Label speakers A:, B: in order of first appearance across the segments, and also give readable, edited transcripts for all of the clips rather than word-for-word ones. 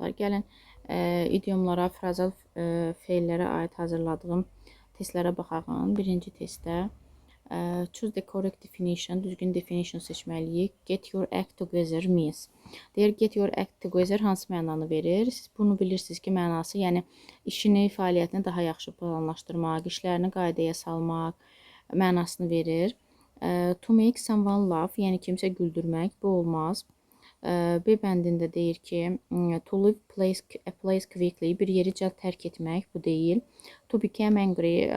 A: Gəlin idiomlara, frazal feillərə aid hazırladığım testlərə baxaq. Birinci testdə choose the correct definition, düzgün definition seçməliyik. Get your act together means. Deyir, get your act together hansı mənanı verir? Siz bunu bilirsiniz ki, mənası, yəni işini, fəaliyyətini daha yaxşı planlaşdırmaq, işlərini qaydaya salmaq mənasını verir. To make someone laugh, yəni kimsə güldürmək, bu olmaz. B bəndində deyir ki, to leave a place quickly, bir yeri cəld tərk etmək, bu deyil. To become angry,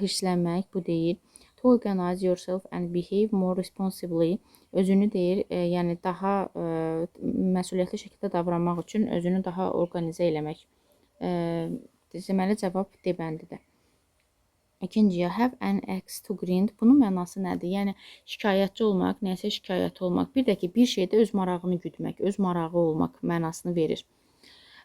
A: hirslənmək, bu deyil. To organize yourself and behave more responsibly, özünü deyir, yəni daha məsuliyyətli şəkildə davranmaq üçün özünü daha organizə eləmək. Deməli, cavab D bəndidir. İkinciyə, have an axe to grind. Bunun mənası nədir? Yəni, şikayətçi olmaq, nəyəsə şikayəti olmaq. Bir də ki, bir şeydə öz marağını güdmək, öz marağı olmaq mənasını verir.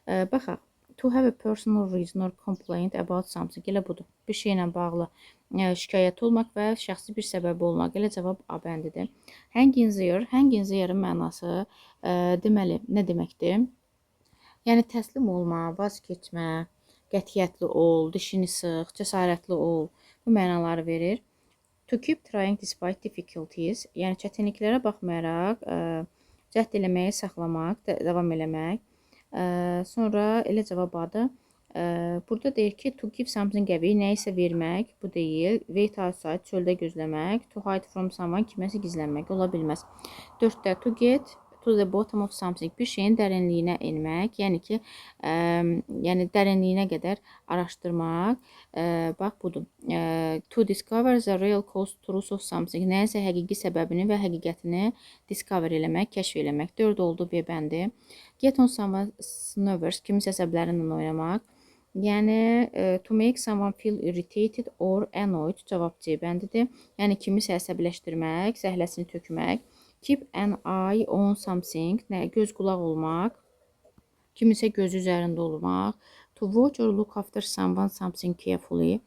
A: Baxaq, to have a personal reason or complaint about something. Elə budur. Bir şeylə bağlı şikayəti olmaq və şəxsi bir səbəbi olmaq. Elə cavab A bəndidir. Hang in there. Hang in there-in mənası deməli, nə deməkdir? Yəni, təslim olma, vaz keçmə, qətiyyətli ol, dişini sıx, cəsarətli ol. Bu mənaları verir. To keep trying despite difficulties, yəni çətinliklərə baxmayaraq, cəhd eləməyi saxlamaq, davam eləmək. Sonra elə cavab adı. Burada deyir ki, to give something away, nəyisə vermək, bu deyil. Wait outside, çöldə gözləmək. To hide from someone, kiməsə gizlənmək, ola bilməz. 4-də to get to the bottom of something, bir şeyin dərinliyinə enmək, yəni ki, yəni dərinliyinə qədər araşdırmaq. Bax budur. To discover the real cause truth of something, nəyinsə həqiqi səbəbini və həqiqətini discover eləmək, kəşf eləmək. 4 oldu B bəndi. Get on someone's nerves, kiminsə əsəblərindən oynamaq. Yəni, to make someone feel irritated or annoyed, cavab C bəndidir. Yəni, kimisə əsəbləşdirmək, zəhləsini tökmək. Keep an eye on something, nə, göz qulaq olmaq, kimisə gözü üzərində olmaq. To watch or look after someone something carefully.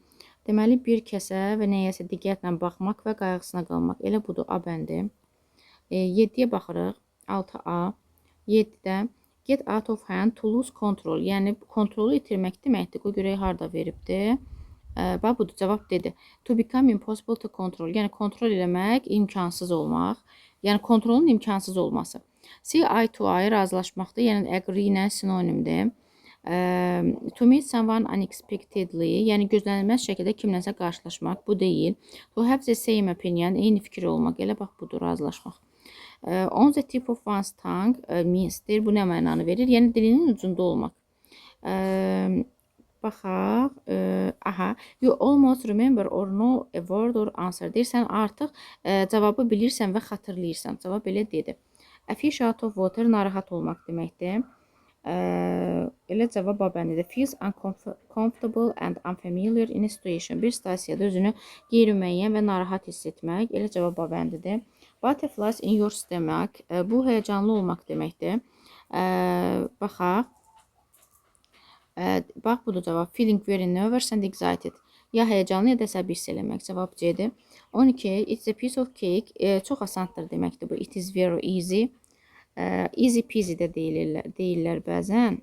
A: Deməli, bir kəsə və nəyəsə diqqətlə baxmaq və qayğısına qalmaq. Elə budur, A bəndi. 7-yə baxırıq, 6A. 7-də get out of hand, to lose control. Yəni, kontrolu itirmək deməkdir. Qoy görək harada veribdir. Bax, budur, cavab dedi. To become impossible to control. Yəni, kontrol eləmək, imkansız olmaq. Yəni, kontrolun imkansız olması. See eye to eye razılaşmaqdır. Yəni, agree ilə sinonimdir. To meet someone unexpectedly, yəni gözlənilməz şəkildə kimlənsə qarşılaşmaq, bu deyil. To have the same opinion, eyni fikir olmaq. Elə bax, budur, razılaşmaq. On the tip of one's tongue means, deyir, bu nə mənanı verir? Yəni, dilinin ucunda olmaq. Baxaq, aha, you almost remember or know a word or answer. Deyir, sən artıq cavabı bilirsən və xatırlayırsan. Cavab belə dedi. A fish out of water, narahat olmaq deməkdir. Elə cavab A bəndidir. Feels uncomfortable and unfamiliar in a situation. Bir situasiyada özünü qeyri-müəyyən və narahat hiss etmək. Elə cavab A bəndidir. Butterflies in your stomach. Bu həyəcanlı olmaq deməkdir. Baxaq. Bax, budur cavab. Feeling very nervous and excited. Ya həyəcanlı, ya da əsəbi hiss eləmək. Cavab C-dir. 12. It's a piece of cake. Çox asandır deməkdir bu. It is very easy. Easy peasy də deyirlər bəzən.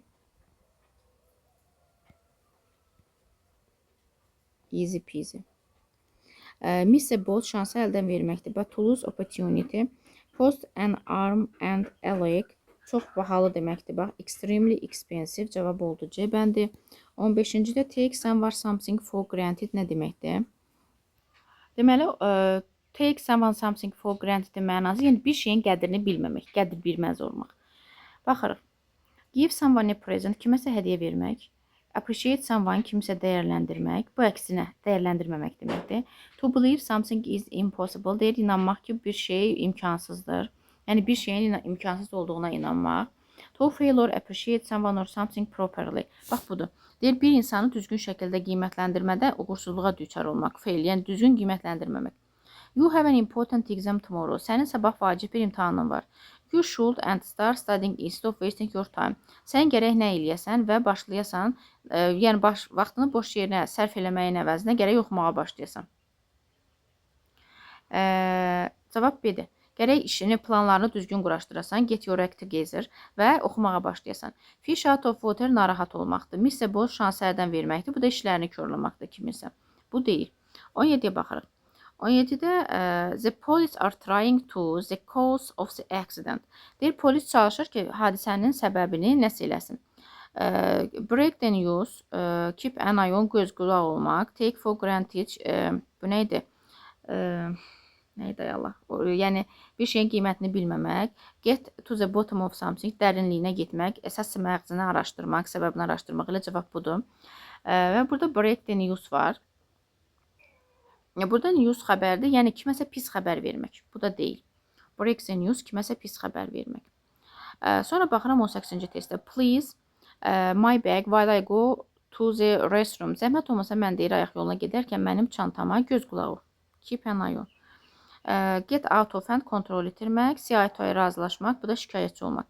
A: Easy peasy. Miss a boat, şansı əldən verməkdir. But to lose opportunity. Cost an arm and a leg. Çox bahalı deməkdir. Bax, extremely expensive cavab oldu. C bəndi. 15-ci də take someone something for granted nə deməkdir? Deməli, take someone something for granted mənası, yəni bir şeyin qədrini bilməmək, qədr bilməz olmaq. Baxırıq. Give someone a present, kiməsə hədiyyə vermək. Appreciate someone, kimisə dəyərləndirmək. Bu əksinə, dəyərləndirməmək deməkdir. To believe something is impossible, deyir, inanmaq ki, bir şey imkansızdır. Yəni, bir şeyin imkansız olduğuna inanmaq. To fail or appreciate someone or something properly. Bax, budur. Deyir, bir insanı düzgün şəkildə qiymətləndirmədə uğursuzluğa düçar olmaq. Fail, yəni düzgün qiymətləndirməmək. You have an important exam tomorrow. Sənin sabah vacib bir imtahanın var. You should and start studying instead of wasting your time. Sən gərək nə eləyəsən və başlayasan, yəni vaxtını boş yerinə sərf eləməyin əvəzinə gərək oxumağa başlayasan. Cavab B-dir. Gərək işini, planlarını düzgün quraşdırasan, get your act together və oxumağa başlayasan. Fish out of water narahat olmaqdır. Miss a boat şansı əldən verməkdir. Bu da işlərini korlamaqdır kiminsə. Bu deyil. 17-yə baxırıq. 17-də the police are trying to the cause of the accident. Deyir, polis çalışır ki, hadisənin səbəbini nəsə eləsin. Break the news, keep an eye on, göz qulaq olmaq, take for granted, bu nə idi? Nə idi ay Allah? Yəni bir şeyin qiymətini bilməmək, get to the bottom of something, dərinliyinə getmək, əsas məğzini araşdırmaq, səbəbini araşdırmaq, elə cavab budur. Və burada break the news var. Burada news xəbərdir, yəni kiməsə pis xəbər vermək. Bu da deyil. Break the news kiməsə pis xəbər vermək. Sonra baxıram 18-ci testə. Please my bag while I go to the restroom. Zəhmət olmasa mən deyir ayaq yoluna gedərkən mənim çantama göz qulaq ol. Keep an eye on. Get out of hand kontrol itirmək, see eye to eye razılaşmaq, bu da şikayətçi olmaq.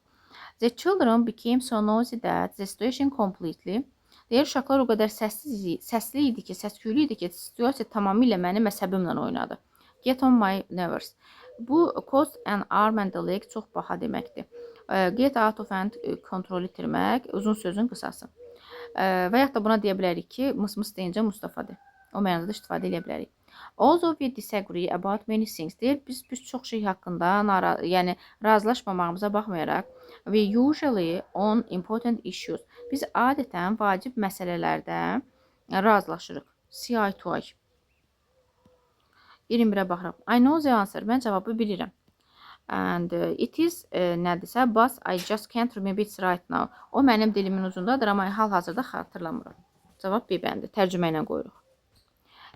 A: The children became so noisy that the situation completely. Deyir, uşaqlar o qədər səsli idi ki, səsküylü idi ki, situasiya tamamilə mənim əsəbimlə oynadı. Get on my nerves. Bu cost an arm and a leg çox baha deməkdir. Get out of hand kontrol itirmək, uzun sözün qısası. Və yaxud da buna deyə bilərik ki, mıs-mıs deyincə Mustafadır. O mənada da istifadə edə bilərik. Although we disagree about many things, deyir, biz bir çox şey haqqında yəni razılaşmamağımıza baxmayaraq, we usually on important issues. Biz adətən vacib məsələlərdə razılaşırıq. See eye to eye. 21-ə baxırıq. I know the answer. Mən cavabı bilirəm. And it is nədirsə, but I just can't remember it right now. O mənim dilimin ucundadır, amma hal-hazırda xatırlamıram. Cavab B bəndi. Tərcümə ilə qoyuruq.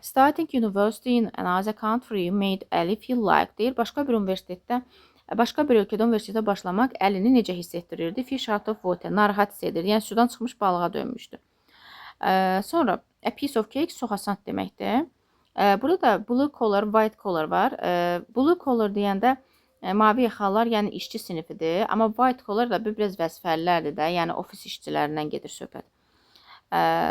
A: Starting university in another country made Ali feel like. Deyir, başqa bir universitetdə, başqa bir ölkədə universitetə başlamaq Əlini necə hiss etdirirdi? Fish out of water, narahat hiss edirdi. Yəni sudan çıxmış balığa dönmüşdü. Sonra a piece of cake çox asan deməkdir. Burada da blue collar, white collar var. Blue collar deyəndə mavi yaxalılar, yəni işçi sinifidir. Amma white collar da biraz vəzifəlilərdir də, yəni ofis işçilərindən gedir söhbət.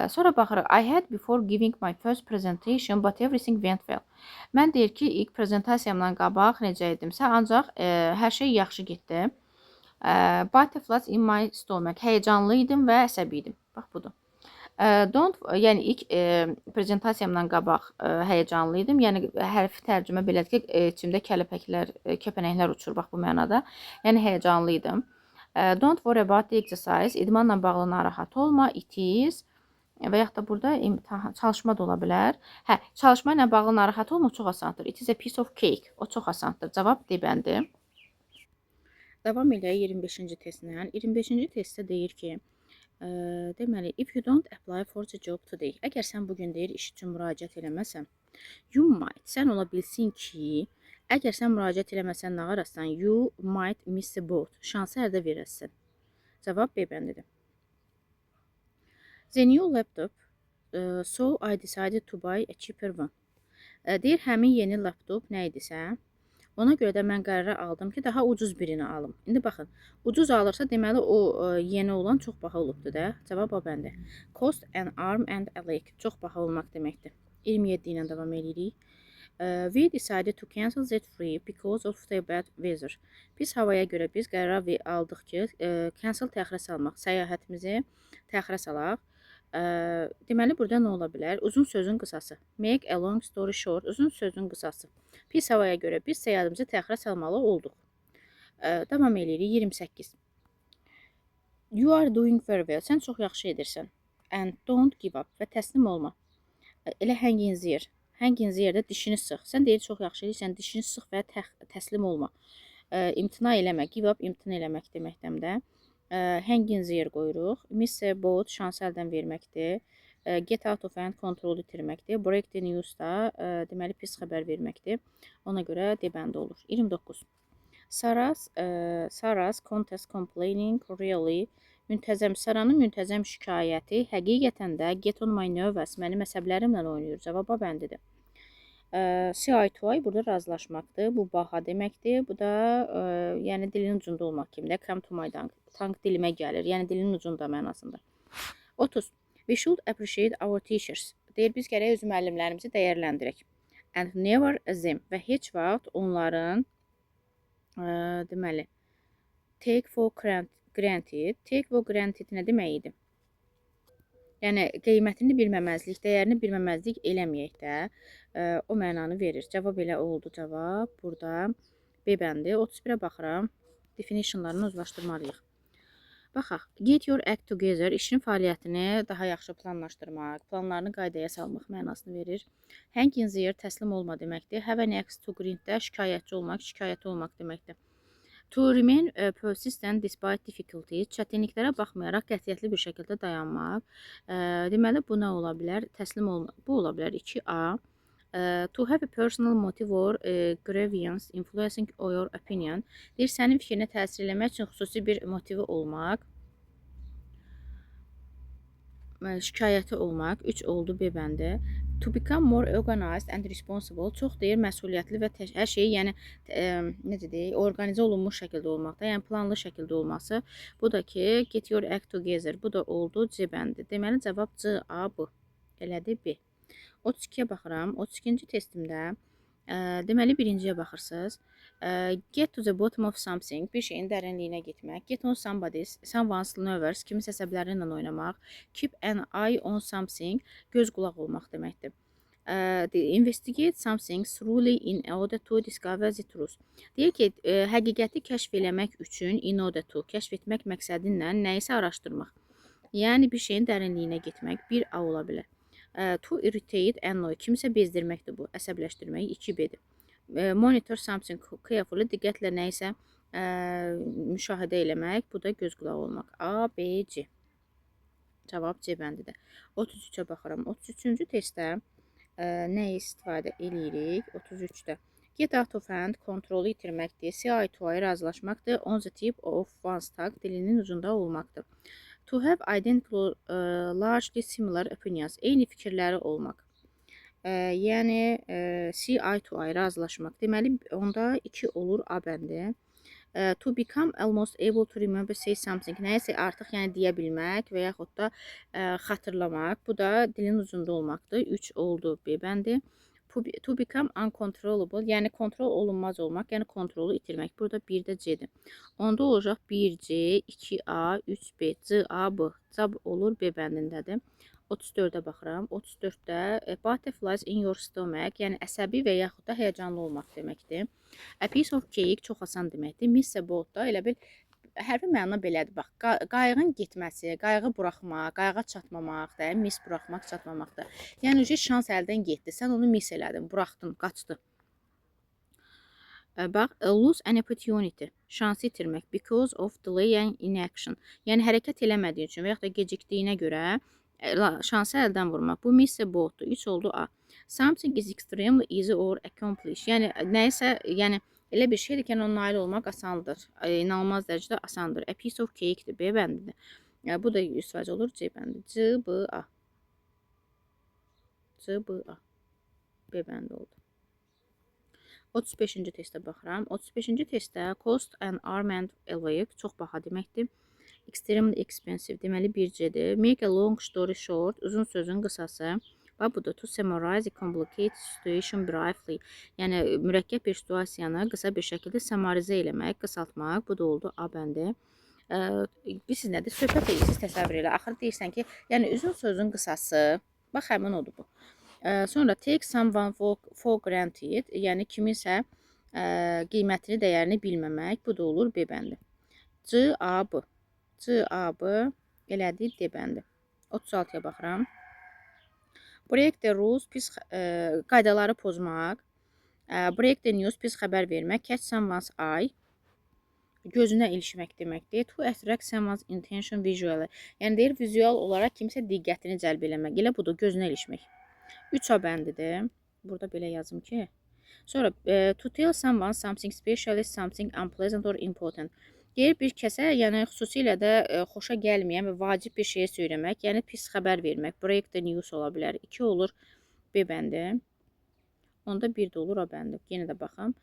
A: Sonra baxırıq. I had before giving my first presentation, but everything went well. Mən deyir ki, ilk prezentasiyamdan qabaq necə idimsə, ancaq hər şey yaxşı getdi. Butterflies in my stomach. Həyəcanlı idim və əsəbi idim. Bax budur. Don't, yəni ilk prezentasiyamdan qabaq həyəcanlı idim. Yəni hərfi tərcümə belədir ki, içimdə kələpəklər, kəpənəklər uçur bax bu mənada. Yəni həyəcanlı idim. Don't worry about the exercise. İdmanla bağlı narahat olma. It is və yaxud da burada imtahan, çalışma da ola bilər. Hə, çalışma ilə bağlı narahat olma çox asandır. It is a piece of cake. O çox asandır. Cavab D bəndi. Davam eləyək 25-ci testlə. 25-ci testdə deyir ki, deməli, if you don't apply for the job today, əgər sən bugün deyir iş üçün müraciət eləməsən, you might, sən ola bilsin ki, əgər sən müraciət eləməsən nə qarasan, you might miss the boat. Şansı əldə verəsən. Cavab B bəndidir. The new laptop, so I decided to buy a cheaper one. Deyir, həmin yeni laptop nə idisə, ona görə də mən qərara aldım ki, daha ucuz birini alım. İndi baxın, ucuz alırsa, deməli o yeni olan çox baha olubdur da. Cavab A bəndi. Cost an arm and a leg. Çox baha olmaq deməkdir. 27 ilə davam edirik. We decided to cancel that trip because of the bad weather. Pis havaya görə biz qərar aldıq ki, cancel təxirə salmaq, səyahətimizi təxirə salaq. Deməli, burada nə ola bilər? Uzun sözün qısası. Make a long story short. Uzun sözün qısası. Pis havaya görə biz səyahətimizi təxirə salmalı olduq. Davam eləyirik. 28. You are doing very well. Sən çox yaxşı edirsən. And don't give up. Və təslim olma. Elə hang in there. Hang in there-də dişini sıx. Sən deyir çox yaxşı edirsən, dişini sıx və təslim olma. İmtina eləmə. Give up imtina eləmək deməkdir də. Hang in there qoyuruq. Miss a boat şansı əldən verməkdir. Get out of hand kontrolu itirməkdir. Break the news da deməli pis xəbər verməkdir. Ona görə D bəndi olur. 29. Sarah's constant complaining really müntəzəm Saranın müntəzəm şikayəti həqiqətən də get on my nerves mənim əsəblərimlə oynayır. Cavab A bəndidir. See eye to eye burada razılaşmaqdır. Bu baha deməkdir. Bu da yəni dilin ucunda olmaq kimidir. Come to my tongue. Tongue dilimə gəlir. Yəni dilin ucunda mənasında. 30. We should appreciate our teachers. Deyir biz gərək öz müəllimlərimizi dəyərləndirək. And never them və heç vaxt onların Deməli, take for granted. Take for granted nə demək idi? Yəni, qiymətini bilməməzlik, dəyərini bilməməzlik eləməyək də. O mənanı verir. Cavab elə oldu. Cavab burada B bəndi. 31-ə baxıram. Definitionlarını uzlaşdırmalıyıq. Baxaq. Get your act together. İşin fəaliyyətini daha yaxşı planlaşdırmaq, planlarını qaydaya salmaq mənasını verir. Hang in there, təslim olma deməkdir. Have an axe to grind-də şikayətçi olmaq, şikayəti olmaq deməkdir. To remain persistent despite difficulties, çətinliklərə baxmayaraq qətiyyətli bir şəkildə dayanmaq. Deməli, bu nə ola bilər? Təslim olma, bu ola bilər 2A. To have a personal motive or grievance influencing your opinion. Deyir, sənin fikrinə təsir eləmək üçün xüsusi bir motivi olmaq. Şikayəti olmaq. 3 oldu B bəndi. To become more organized and responsible. Çox deyir, məsuliyyətli və hər şeyi, yəni, necə deyək, organizə olunmuş şəkildə olmaqda, yəni planlı şəkildə olması. Bu da ki, get your act together. Bu da oldu C bəndi. Deməli, cavab C, A, B. Elədir B. 32-yə baxıram. 32-ci testimdə, deməli, birinciyə baxırsınız. Get to the bottom of something, bir şeyin dərinliyinə getmək. Get on somebody's, someone's nerves, kiminsə əsəbləri ilə oynamaq. Keep an eye on something, göz qulaq olmaq deməkdir. Investigate something thoroughly in order to discover the truth. Deyir ki, həqiqəti kəşf eləmək üçün, in order to, kəşf etmək məqsədi ilə nəyisə araşdırmaq. Yəni, bir şeyin dərinliyinə getmək, bir A ola bilər. To irritate, annoy, kimsə bezdirməkdir bu, əsəbləşdirmək, 2B-dir. Monitor something carefully, diqqətlə nəyisə müşahidə eləmək, bu da göz qulağı olmaq. A, B, C. Cavab C bəndidir. 33-ə baxıram. 33-cü testdə nəyi istifadə eləyirik? 33-də. Get out of hand, kontrolu itirməkdir. See eye to eye, razılaşmaqdır. On the tip of one's tongue, dilinin ucunda olmaqdır. To have identical, largely similar opinions, eyni fikirləri olmaq. Yəni, see eye to eye, razılaşmaq. Deməli, onda 2 olur A bəndi. To become almost able to remember, say something. Nəyisə artıq, yəni, deyə bilmək və yaxud da xatırlamaq. Bu da dilin ucunda olmaqdır. 3 oldu B bəndi. To become uncontrollable, yəni kontrol olunmaz olmaq, yəni kontrolu itirmək. Burada 1 də C-dir. Onda olacaq 1C, 2A, 3B, C, A, B. Cavab olur B bəndindədir. 34-ə baxıram. 34-də butterflies in your stomach, yəni əsəbi və yaxud da həyəcanlı olmaq deməkdir. A piece of cake çox asan deməkdir. Miss a boat da elə bil hərfi məna belədir. Bax, qayığın getməsi, qayığı buraxmaq, qayığa çatmamaq da, miss buraxmaq, çatmamaqdır. Yəni, şans əldən getdi. Sən onu miss elədin, buraxdın, qaçdı. Bax, lose an opportunity, şansı itirmək because of delay and inaction. Yəni, hərəkət eləmədiyi üçün və yaxud da gecikdiyinə görə şansı əldən vurmaq. Bu miss a boatdur. 3 oldu A. Something is extremely easy or accomplished. Yəni, nəyisə, yəni, elə bir şeydir ki, yəni, ona nail olmaq asandır. İnanılmaz dərəcədə asandır. A piece of cake'dir. B bəndidir. Bu da 100% olur. C bəndi. C, B, A. C, B, A. B bəndi oldu. 35-ci testə baxıram. 35-ci testdə cost an arm and a leg çox baha deməkdir. Extremely expensive, deməli 1C-dir. Make a long story short, uzun sözün qısası. Bax, bu da to summarize a complicated situation briefly. Yəni, mürəkkəb bir situasiyanı qısa bir şəkildə summarizə eləmək, qısaltmaq. Bu da oldu A bəndi. Bilirsiniz nədir? Söhbət edirsiniz, təsəvvür elə. Axır deyirsən ki, yəni uzun sözün qısası. Bax, həmin odur bu. Sonra take someone for granted, yəni kiminsə qiymətini, dəyərini bilməmək. Bu da olur B bəndi. C, A, B. C, A, B elədi D bəndi. 36-ya baxıram. Break the rules, pis qaydaları pozmaq. Break the news, pis xəbər vermək. Catch someone's eye, gözünə ilişmək deməkdir. To attract someone's attention visually. Yəni deyir, vizual olaraq kimsə diqqətini cəlb eləmək. Elə budur, gözünə ilişmək. 3 A bəndidir. Burada belə yazım ki. Sonra to tell someone something, especially something unpleasant or important. Deyir, bir kəsə, yəni xüsusilə də xoşa gəlməyən və vacib bir şeyi söyləmək, yəni pis xəbər vermək. Break the news ola bilər. 2 olur B bəndi. Onda 1 də olur A bəndi. Yenə də baxım.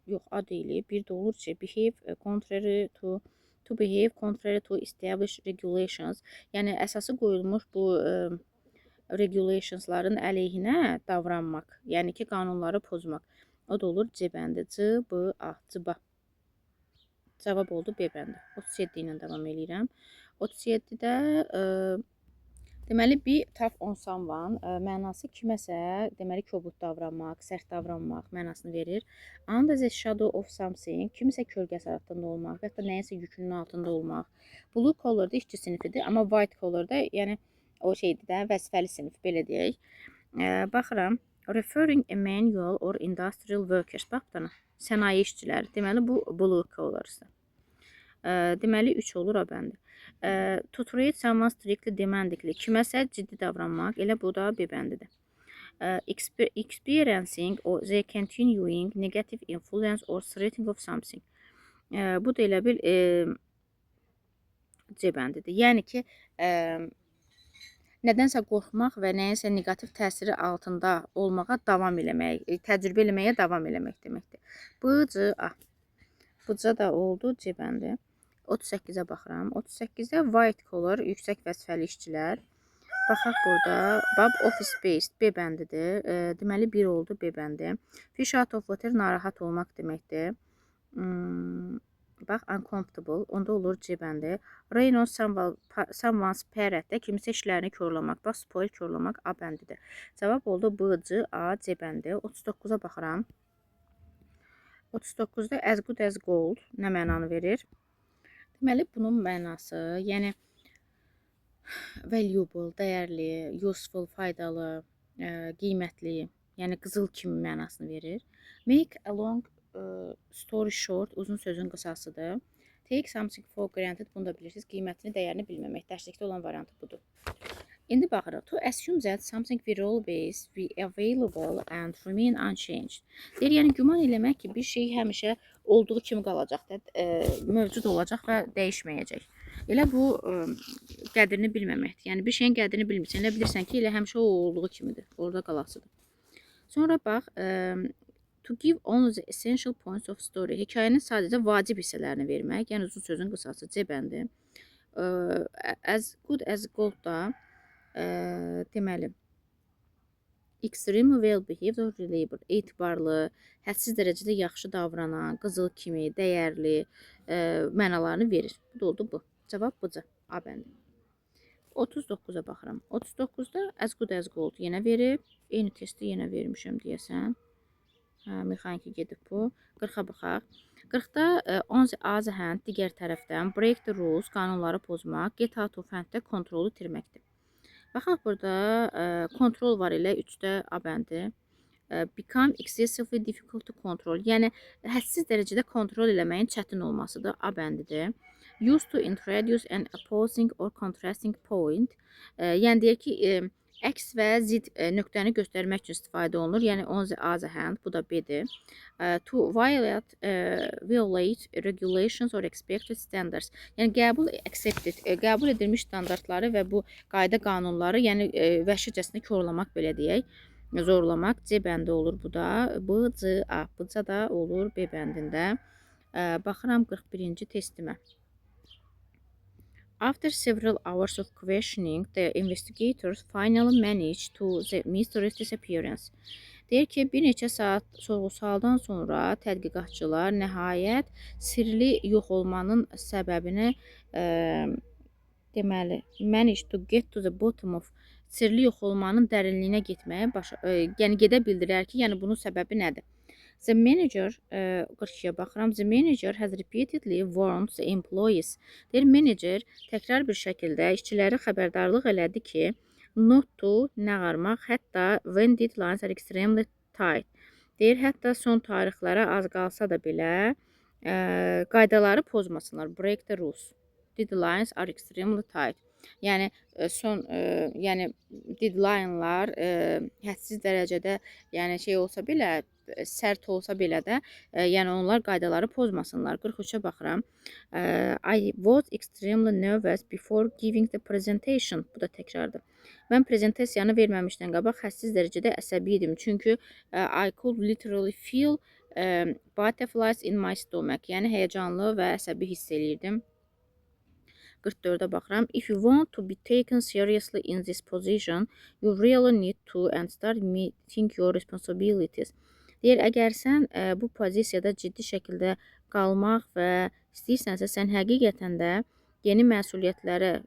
A: Yox, A deyil. 1 də olur C. Behave contrary to, to behave contrary to established regulations. Yəni əsası qoyulmuş bu regulationsların əleyhinə davranmaq. Yəni ki, qanunları pozmaq. O da olur C bəndi. C, B, A, cıba. Cavab oldu B bəndi. 37 ilə davam eləyirəm. 37-də deməli, be tough on someone mənası kiməsə, deməli, kobud davranmaq, sərt davranmaq mənasını verir. Under the shadow of something, kimisə kölgəsi altında olmaq və ya da nəyinsə yükünün altında olmaq. Blue collar-da işçi sinifidir, amma white collar-da, yəni o şeydir də, vəzifəli sinif, belə deyək. Baxıram, referring a manual or industrial workers. Bax bu dana, sənaye işçiləri. Deməli, bu blue collars-dır. Deməli, 3 olur A bəndi. To treat someone strictly, demandingly. Kiməsə ciddi davranmaq. Elə bu da B bəndidir. Experiencing or the continuing negative influence or threatening of something. Bu da elə bil C bəndidir. Yəni ki, nədənsə qorxmaq və nəyinsə neqativ təsiri altında olmağa davam eləmək, təcrübə eləməyə davam eləmək deməkdir. B, C, A. Bu C da oldu C bəndi. 38-ə baxıram. 38-də white collar, yüksək vəzifəli işçilər. Baxaq burada. Bab office based B bəndidir. Deməli 1 oldu B bəndi. Fish out of water narahat olmaq deməkdir. Bax uncomfortable. Onda olur C bəndi. Rain on someone's parade kimisə işlərini korlamaq. Bax spoil korlamaq A bəndidir. Cavab oldu B, C, A, C bəndi. 39-a baxıram. 39-da as good as gold nə mənanı verir? Deməli, bunun mənası, yəni valuable, dəyərli, useful, faydalı, qiymətli, yəni qızıl kimi mənasını verir. Make a long story short, uzun sözün qısasıdır. Take something for granted, bunu da bilirsiniz, qiymətini, dəyərini bilməmək. Dərslikdə olan variantı budur. İndi baxırıq. To assume that something will always be available and remain unchanged. Deyir, yəni güman eləmək ki, bir şey həmişə olduğu kimi qalacaq, da, mövcud olacaq və dəyişməyəcək. Elə bu qədrini bilməməkdir. Yəni bir şeyin qədrini bilmirsən, elə bilirsən ki, elə həmişə o olduğu kimidir, orada qalasıdır. Sonra bax, to give only the essential points of story. Hekayənin sadəcə vacib hissələrini vermək, yəni uzun sözün qısası C bəndi. As good as gold da deməli extremely well behaved or reliable, etibarlı, hədsiz dərəcədə yaxşı davranan, qızıl kimi, dəyərli mənalarını verir. Bu da oldu bu. Cavab budur. A bəndi. 39-a baxıram. 39-da as good as gold yenə verib. Eyni testi yenə vermişəm deyəsən. Hə, mexaniki gedib bu. 40-a baxaq. 40-da on the other hand, digər tərəfdən break the rules, qanunları pozmaq, get out of hand-də kontrolu itirməkdir. Baxaq burada kontrol var elə 3-də A bəndi. Become excessively difficult to control. Yəni hədsiz dərəcədə kontrol eləməyin çətin olmasıdır. A bəndidir. Used to introduce an opposing or contrasting point. Yəni deyir ki, əks və zid nöqtəni göstərmək üçün istifadə olunur. Yəni on the other hand, bu da B-dir. To violate regulations or expected standards. Yəni qəbul accepted, qəbul edilmiş standartları və bu qayda qanunları, yəni vəhşicəsinə korlamaq belə deyək, zorlamaq. C bəndi olur bu da. B, C, A. B, C da olur B bəndində. Baxıram 41-ci testimə. After several hours of questioning, the investigators finally managed to the mysterious disappearance. Deyir ki, bir neçə saat sorğu-sualdan sonra tədqiqatçılar nəhayət sirli yox olmanın səbəbini deməli, managed to get to the bottom of sirli yox olmanın dərinliyinə getməyə başa, yəni gedə bildilər ki, yəni bunun səbəbi nədir? The manager, 42-yə baxıram. The manager has repeatedly warned the employees. Deyir, menecer təkrar bir şəkildə işçiləri xəbərdarlıq elədi ki, not to nə qarmaq, hətta when deadlines are extremely tight. Deyir, hətta son tarixlərə az qalsa da belə qaydaları pozmasınlar. Break the rules. Deadlines are extremely tight. Yəni son yəni deadline-lar hədsiz dərəcədə, yəni şey olsa belə, sərt olsa belə də, yəni onlar qaydaları pozmasınlar. 43-ə baxıram. I was extremely nervous before giving the presentation. Bu da təkrardır. Mən prezentasiyanı verməmişdən qabaq hədsiz dərəcədə əsəbi idim. Çünki I could literally feel butterflies in my stomach. Yəni həyəcanlı və əsəbi hiss eləyirdim. 44-ə baxıram. If you want to be taken seriously in this position, you really need to and start meeting your responsibilities. Deyir, əgər sən bu pozisiyada ciddi şəkildə qalmaq və istəyirsənsə, sən həqiqətən də yeni məsuliyyətlərə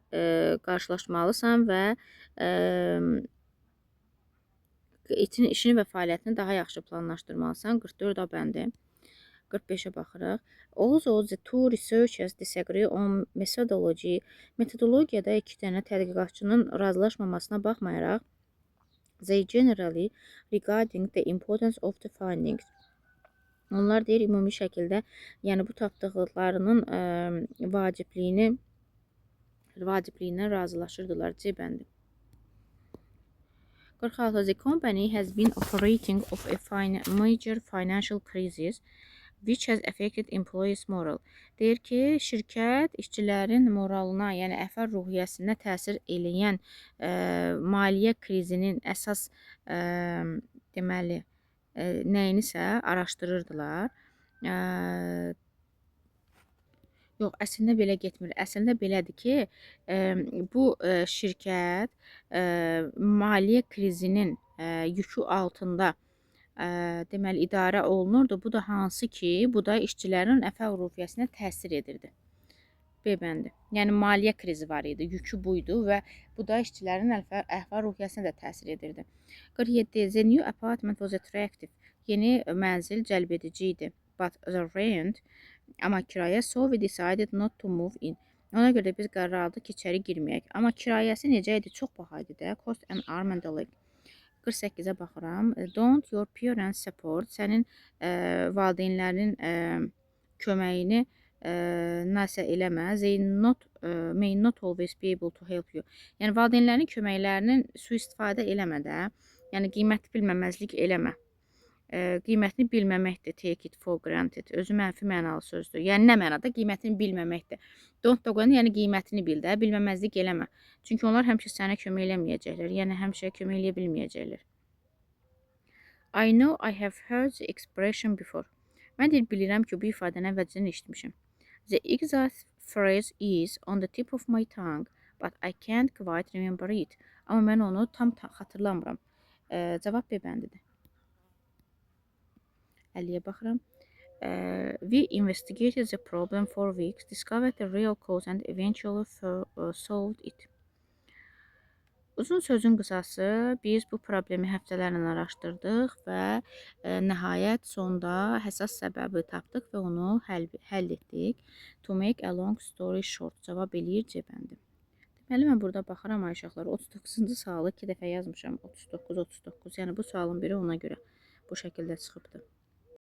A: qarşılaşmalısan və işini və fəaliyyətini daha yaxşı planlaşdırmalısan. 44 A bəndi. 45-ə baxırıq. Although the two researchers disagree on methodology, metodologiyada iki dənə tədqiqatçının razılaşmamasına baxmayaraq, they generally regarding the importance of the findings. Onlar deyir ümumi şəkildə, yəni bu tapdıqlarının vacibliyindən razılaşırdılar. C bəndi. 46. The company has been operating of a major financial crisis which has affected employees' moral. Deyir ki, şirkət işçilərin moralına, yəni əhval-ruhiyyəsinə təsir eləyən maliyyə krizinin əsas deməli nəyinisə araşdırırdılar. Yox, əslində belə getmir. Əslində belədir ki, bu şirkət maliyyə krizinin yükü altında deməli idarə olunurdu. Bu da hansı ki, bu da işçilərin əhval-ruhiyyəsinə təsir edirdi. B bəndi. Yəni maliyyə krizi var idi, yükü buydu və bu da işçilərin əhval-ruhiyyəsinə də təsir edirdi. 47. The new apartment was attractive. Yeni mənzil cəlbedici idi. But the rent, amma kirayə, so we decided not to move in. Ona görə biz qərar aldıq ki, içəri girməyək. Amma kirayəsi necə idi? Çox baha idi də. Cost an arm and a leg. 48-ə baxıram. Don't your parents support. Sənin valideynlərinin köməyini nəsə eləmə. They may not always be able to help you. Yəni valideynlərinin köməklərinin sui-istifadə eləmə də. Yəni qiymət bilməməzlik eləmə. Qiymətini bilməməkdir. Take it for granted. Özü mənfi mənalı sözdür. Yəni nə mənada? Qiymətini bilməməkdir. Don't da qoyanda, yəni qiymətini bil də, bilməməzlik eləmə. Çünki onlar həmişə sənə kömək eləməyəcəklər. Yəni həmişə kömək eləyə bilməyəcəklər. I know I have heard the expression before. Mən deyir, bilirəm ki, bu ifadəni əvvəlcədən eşitmişəm. The exact phrase is on the tip of my tongue, but I can't quite remember it. Amma mən onu tam xatırlamıram. Cavab B bəndidir. 50-yə baxıram. We investigated the problem for weeks, discovered the real cause and eventually solved it. Uzun sözün qısası, biz bu problemi həftələrlə araşdırdıq və nəhayət sonda əsas səbəbi tapdıq və onu həll etdik. To make a long story short, cavab eləyir C bəndi. Deməli, mən burada baxıram ay uşaqlar, 39-cu sualı 2 dəfə yazmışam. 39, 39. Yəni bu sualın biri ona görə bu şəkildə çıxıbdır.